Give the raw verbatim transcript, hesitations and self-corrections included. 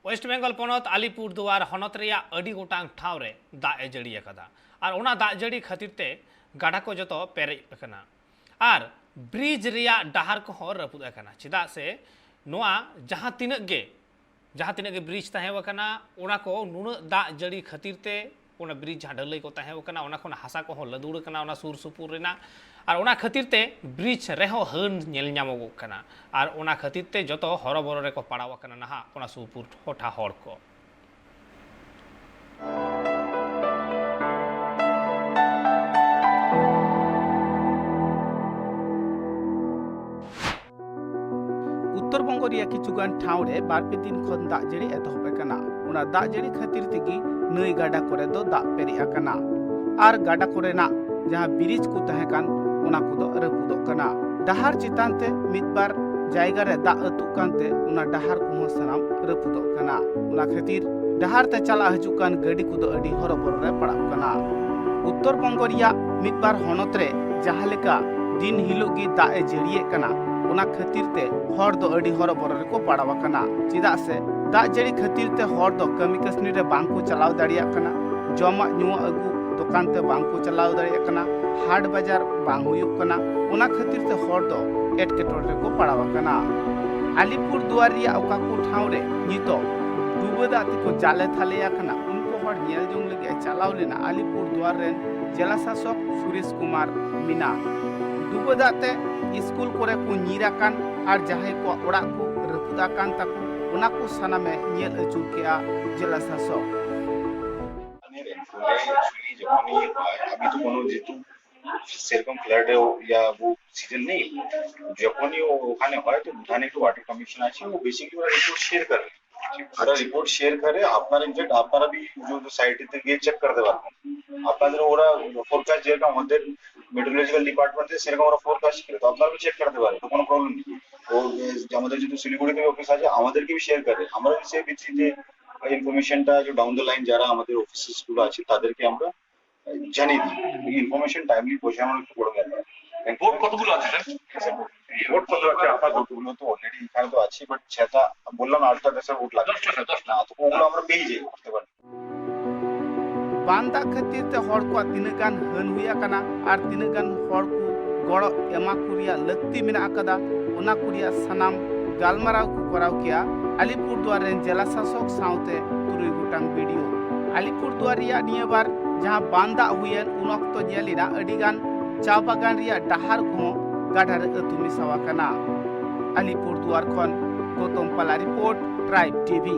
West Bengal ᱯᱚᱱᱚᱛ ᱟᱞᱤᱯᱩᱨᱫᱩᱣᱟᱨ ᱦᱚᱱᱚᱛ ᱨᱮᱭᱟᱜ ᱟᱹᱰᱤ ᱜᱚᱴᱟᱝ ᱴᱷᱟᱶ ᱨᱮ ᱫᱟᱜ ᱮ ᱡᱟᱹᱲᱤ ᱟᱠᱟᱫᱟ᱾ ᱟᱨ ᱚᱱᱟ ᱫᱟᱜ ᱡᱟᱹᱲᱤ ᱠᱷᱟᱹᱛᱤᱨ ᱛᱮ ᱜᱟᱰᱟ ᱠᱚ ᱡᱚᱛᱚ ᱯᱮᱨᱮᱡ ᱟᱠᱟᱱᱟ᱾ ᱟᱨ ᱵᱨᱤᱡᱽ ᱨᱮᱭᱟᱜ ᱰᱟᱦᱟᱨ ᱠᱚᱦᱚᱸ ᱨᱟᱹᱯᱩᱫ ᱟᱠᱟᱱᱟ, ᱪᱮᱫᱟᱜ ᱥᱮ ᱱᱚᱣᱟ ᱡᱟᱦᱟᱸ ᱛᱤᱱᱟᱹᱜ ᱜᱮ ᱡᱟᱦᱟᱸ ᱛᱤᱱᱟᱹᱜ ᱜᱮ ᱵᱨᱤᱡᱽ ᱛᱟᱦᱮᱸ ᱟᱠᱟᱱᱟ, ᱚᱱᱟ ᱠᱚ ᱱᱩᱱᱟᱹᱜ ᱫᱟᱜ ᱡᱟᱹᱲᱤ ᱠᱷᱟᱹᱛᱤᱨ ᱛᱮ ᱚᱱᱟ ᱵᱨᱤᱡᱽ ᱡᱟᱦᱟᱸ ᱰᱷᱟᱹᱞᱟᱹᱭ ᱠᱚ ᱛᱟᱦᱮᱸ ᱟᱠᱟᱱᱟ, ᱚᱱᱟ ᱠᱷᱚᱱ ᱦᱟᱥᱟ ᱠᱚᱦᱚᱸ ᱞᱟᱹᱫᱩᱲ ᱟᱠᱟᱱᱟ ᱚᱱᱟ ᱥᱩᱨ ᱥᱩᱯᱩᱨ ᱨᱮᱱᱟᱜ᱾ ᱟᱨ ᱚᱱᱟ ᱠᱷᱟᱹᱛᱤᱨ ᱛᱮ ᱵᱨᱤᱡᱽ ᱨᱮᱦᱚᱸ ᱦᱟᱹᱱ ᱧᱮᱞ ᱧᱟᱢᱚᱜᱚᱜ ᱠᱟᱱᱟ᱾ ᱟᱨ ᱚᱱᱟ ᱠᱷᱟᱹᱛᱤᱨ ᱛᱮ ᱡᱚᱛᱚ ᱦᱚᱨᱚᱵᱚᱨᱚ ᱨᱮᱠᱚ ᱯᱟᱲᱟᱣ ᱟᱠᱟᱱᱟ ᱱᱟᱦᱟᱜ ᱚᱱᱟ ᱥᱩᱯᱩᱨ ᱴᱚᱴᱷᱟ ᱦᱚᱲ ᱠᱚ᱾ ᱩᱛᱛᱚᱨ ᱵᱚᱝᱜᱚ ᱨᱮᱭᱟᱜ ᱠᱤᱪᱷᱩᱜᱟᱱ ᱴᱷᱟᱶ ᱨᱮ ᱵᱟᱨ ᱯᱮ ᱫᱤᱱ ᱠᱷᱚᱱ ᱫᱟᱜ ᱡᱟᱹᱲᱤ ᱮᱛᱚᱦᱚᱵ ᱟᱠᱟᱱᱟ᱾ ᱚᱱᱟ ᱫᱟᱜ ᱡᱟᱹᱲᱤ ᱠᱷᱟᱹᱛᱤᱨ ᱛᱮᱜᱮ ᱱᱟᱹᱭ ᱜᱟᱰᱟ ᱠᱚᱨᱮ ᱫᱚ ᱫᱟᱜ ᱯᱮᱨᱮᱡ ᱟᱠᱟᱱᱟ ᱟᱨ ᱜᱟᱰᱟ ᱠᱚᱨᱮᱱᱟᱜ ᱡᱟᱦᱟᱸ ᱵᱨᱤᱡᱽ ᱠᱚ ᱛᱟᱦᱮᱸ ᱠᱟᱱ, ᱚᱱᱟ ᱠᱚᱫᱚ ᱨᱟᱹᱯᱩᱫᱚᱜ ᱠᱟᱱᱟ᱾ ᱰᱟᱦᱟᱨ ᱪᱮᱛᱟᱱ ᱛᱮ ᱢᱤᱫ ᱵᱟᱨ ᱡᱟᱭᱜᱟ ᱨᱮ ᱫᱟᱜ ᱟᱹᱛᱩᱜ ᱠᱟᱱᱛᱮ ᱚᱱᱟ ᱰᱟᱦᱟᱨ ᱠᱚᱦᱚᱸ ᱥᱟᱱᱟᱢ ᱨᱟᱹᱯᱩᱫᱚᱜ ᱠᱟᱱᱟ᱾ ᱚᱱᱟ ᱠᱷᱟᱹᱛᱤᱨ ᱰᱟᱦᱟᱨ ᱛᱮ ᱪᱟᱞᱟᱜ ᱦᱤᱡᱩᱜ ᱠᱟᱱ ᱜᱟᱹᱰᱤ ᱠᱚᱫᱚ ᱟᱹᱰᱤ ᱦᱚᱨᱚᱵᱚᱨᱚ ᱨᱮ ᱯᱟᱲᱟᱜ ᱠᱟᱱᱟ᱾ ᱩᱛᱛᱚᱨ ᱵᱚᱝᱜᱚ ᱨᱮᱭᱟᱜ ᱢᱤᱫ ᱵᱟᱨ ᱦᱚᱱᱚᱛ ᱨᱮ ᱡᱟᱦᱟᱸ ᱞᱮᱠᱟ ᱫᱤᱱ ᱦᱤᱞᱳᱜ ᱜᱮ ᱫᱟᱜ ᱮ ᱡᱟᱹᱲᱤᱭᱮᱫ ᱠᱟᱱᱟ, ᱚᱱᱟ ᱠᱷᱟᱹᱛᱤᱨ ᱛᱮ ᱦᱚᱲ ᱫᱚ ᱟᱹᱰᱤ ᱦᱚᱨᱚᱵᱚᱨᱚ ᱨᱮᱠᱚ ᱯᱟᱲᱟᱣ ᱟᱠᱟᱱᱟ᱾ ᱪᱮᱫᱟᱜ ᱥᱮ ᱫᱟᱜ ᱡᱟᱹᱲᱤ ᱠᱷᱟᱹᱛᱤᱨ ᱛᱮ ᱦᱚᱲ ᱫᱚ ᱠᱟᱹᱢᱤ ᱠᱟᱹᱥᱱᱤ ᱨᱮ ᱵᱟᱝ ᱠᱚ ᱪᱟᱞᱟᱣ ᱫᱟᱲᱮᱭᱟᱜ ᱠᱟᱱᱟ, ᱡᱚᱢᱟᱜ ᱧᱩᱣᱟᱜ ᱟᱹᱜᱩ ᱫᱚᱠᱟᱱ ᱛᱮ ᱵᱟᱝ ᱠᱚ ᱪᱟᱞᱟᱣ ᱫᱟᱲᱮᱭᱟᱜ ᱠᱟᱱᱟ, ᱦᱟᱴ ᱵᱟᱡᱟᱨ ᱵᱟᱝ ᱦᱩᱭᱩᱜ ᱠᱟᱱᱟ᱾ ᱚᱱᱟ ᱠᱷᱟᱹᱛᱤᱨ ᱛᱮ ᱦᱚᱲ ᱫᱚ ᱮᱴᱠᱮᱴᱚᱬᱮ ᱨᱮᱠᱚ ᱯᱟᱲᱟᱣ ᱟᱠᱟᱱᱟ᱾ ᱟᱞᱤᱯᱩᱨ ᱫᱩᱣᱟᱨ ᱨᱮᱭᱟᱜ ᱚᱠᱟ ᱠᱚ ᱴᱷᱟᱶ ᱨᱮ ᱱᱤᱛᱚᱜ ᱰᱩᱵᱟᱹ ᱫᱟᱜ ᱛᱮᱠᱚ ᱡᱟᱞᱮ ᱛᱷᱟᱞᱮ ᱟᱠᱟᱱᱟ, ᱩᱱᱠᱩ ᱦᱚᱲ ᱧᱮᱞ ᱡᱚᱝ ᱞᱟᱹᱜᱤᱫ ᱮ ᱪᱟᱞᱟᱣ ᱞᱮᱱᱟ ᱟᱞᱤᱯᱩᱨ ᱫᱩᱣᱟᱨ ᱨᱮᱱ ᱡᱮᱞᱟ ᱥᱟᱥᱚᱠ ᱥᱩᱨᱮᱥ ᱠᱩᱢᱟᱨ ᱢᱤᱱᱟ᱾ ᱰᱩᱵᱟᱹ ᱫᱟᱜ ᱛᱮ ᱥᱠᱩᱞ ᱠᱚᱨᱮ ᱠᱚ ᱧᱤᱨ ᱟᱠᱟᱱ ᱟᱨ ᱡᱟᱦᱟᱸᱭ ᱠᱚᱣᱟᱜ ᱚᱲᱟᱜ ᱠᱚ ᱨᱟᱹᱯᱩᱫ ᱟᱠᱟᱱ ᱛᱟᱠᱚ, ᱚᱱᱟ ᱠᱚ ᱥᱟᱱᱟᱢᱮ ᱧᱮᱞ ᱟᱹᱪᱩᱨ ᱠᱮᱜᱼᱟ ᱡᱮᱞᱟ ᱥᱟᱥᱚᱠ᱾ মানে রেইনফল অ্যাকচুয়ালি যখনই হয়, আমি তো কোনো যেহেতু সেরকম ফ্লাড ইয়া ও সিজন নেই, যখনই ও ওখানে হয় তো উঠানে একটু ওয়াটার কমিশন আছে, ও বেসিক্যালি ওরা রিপোর্ট শেয়ার করে। ওরা রিপোর্ট শেয়ার করে, আপনারা ইনফ্যাক্ট আপনারা ভি সাইট থেকে গিয়ে চেক করতে পারবেন। আপনাদের ওরা ফোরকাস্ট যেরকম আমাদের মেট্রোলজিক্যাল ডিপার্টমেন্ট থেকে সেরকম ওরা ফোরকাস্ট করে, তো আপনারা চেক করতে পারেন, তো কোনো প্রবলেম নেই। ও এ, আমাদের যেহেতু শিলিগুড়ি থেকে অফিস আছে, আমাদেরকে ভি শেয়ার করে, আমরা সেই ভিত্তিতে ইনফরমেশনটা যে ডাউন দ্য লাইন যারা আমাদের অফিসেস গুলো আছে তাদেরকে আমরা জানিয়ে দিই। এই ইনফরমেশন টাইমলি পৌঁছানো একটু বড় ব্যাপার। ভোট কতগুলো আছে, স্যার? ভোট কত আছে? আপাতত ওগুলো তো অলরেডি এখানে তো আছে, বাট সেটা বললাম, আল্ট্রা প্রেশার ভোট লাগে। দশটা, স্যার, দশটা। না, তো ওগুলো আমরা পেয়ে যাই, বুঝতে পারি। ᱵᱟᱱ ᱫᱟᱜ ᱠᱷᱟᱹᱛᱤᱨ ᱛᱮ ᱦᱚᱲ ᱠᱚᱣᱟᱜ ᱛᱤᱱᱟᱹᱜ ᱜᱟᱱ ᱦᱟᱹᱱ ᱦᱩᱭ ᱟᱠᱟᱱᱟ ᱟᱨ ᱛᱤᱱᱟᱹᱜ ᱜᱟᱱ ᱦᱚᱲ ᱠᱚ ᱜᱚᱲᱚ ᱮᱢᱟ ᱠᱚ ᱨᱮᱭᱟᱜ ᱞᱟᱹᱠᱛᱤ ᱢᱮᱱᱟᱜ ᱟᱠᱟᱫᱟ, ᱚᱱᱟ ᱠᱚ ᱨᱮᱭᱟᱜ ᱥᱟᱱᱟᱢ ᱜᱟᱞᱢᱟᱨᱟᱣ ᱠᱚ ᱠᱚᱨᱟᱣ ᱠᱮᱭᱟ ᱟᱞᱤᱯᱩᱨᱫᱩᱣᱟᱨ ᱨᱮᱱ ᱡᱮᱞᱟ ᱥᱟᱥᱚᱠ ᱥᱟᱶᱛᱮ ᱛᱩᱨᱩᱭ ᱜᱚᱴᱟᱝ ᱵᱤ ᱰᱤ ᱳ᱾ ᱟᱞᱤᱯᱩᱨᱫᱩᱣᱟᱨ ᱨᱮᱭᱟᱜ ᱱᱤᱭᱟᱹ ᱵᱟᱨ ᱡᱟᱦᱟᱸ ᱵᱟᱱ ᱫᱟᱜ ᱦᱩᱭᱮᱱ, ᱩᱱ ᱚᱠᱛᱚ ᱧᱮᱞ ᱮᱱᱟ ᱟᱹᱰᱤ ᱜᱟᱱ ᱪᱟ ᱵᱟᱜᱟᱱ ᱨᱮᱭᱟᱜ ᱰᱟᱦᱟᱨ ᱠᱚᱦᱚᱸ ᱜᱟᱰᱟ ᱨᱮ ᱟᱹᱛᱩ ᱢᱮᱥᱟᱣ ᱟᱠᱟᱱᱟ᱾ ᱟᱞᱤᱯᱩᱨᱫᱩᱣᱟᱨ ᱠᱷᱚᱱ ᱜᱚᱛᱚᱢ ᱯᱟᱞᱟ ᱨᱤᱯᱳᱨᱴ, ᱴᱨᱟᱭᱤᱵᱽ ᱴᱤ ᱵᱷᱤ᱾